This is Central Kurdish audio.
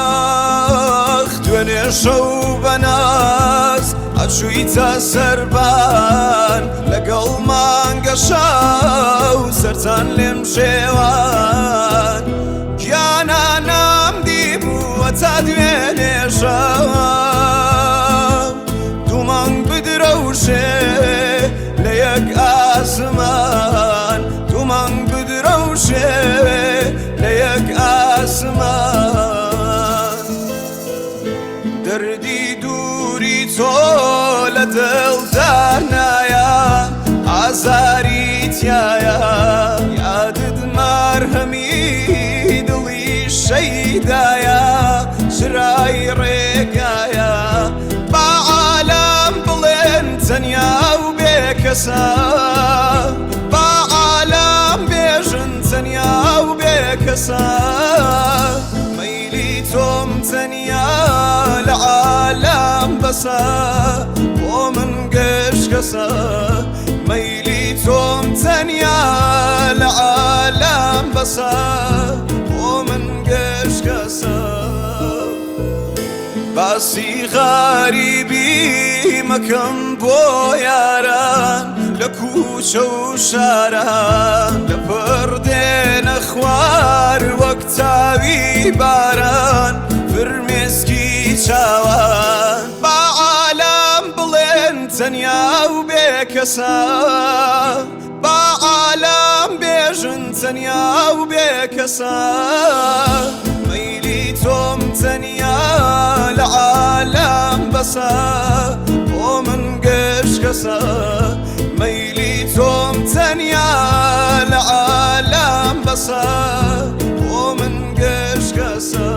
ئاخ دوێنێ شەو بەناز ئەچوویتە سەربان لەگەڵ مانگە شاو سەرتان لێم شێوان گیانە نام دیبووە تا دوێنێ شەو دوو مانگ بدرەوشێ لە یەک ئاسمان دوو مانگ بدرەوشێ لە یەک ئاسمان دەردی دووری تۆ لە دڵدا نایە ئازاری تایە یادت مارهەمی دڵی شەیدایە چرای ڕێگایە با عالەم بڵێن تەنیا و بێکەسە با عالەم بێژن تەنیا و بێکەسە مەیلی تۆم تەنیا لە عالەم بەسە بۆ من گشت کەسە مەیلی تۆم تەنیا لە عالەم بەسە بۆ من گشت کەسە باسی غەریبی مەکەم بۆ یاران لە کوچە و شاران لە پڕ دێنە خوار وەک تاوی باران فرمێسکی چاوان با عالەم بڵێن تەنیا و بێکەسە با عالەم بێژن تەنیا و بێکەسە مەیلی تۆم تەنیا لە عالەم بەسە بۆ من گشت کەسە مەیلی تۆم تەنیا لە عالەم بەسە بۆ من گشت کەسە.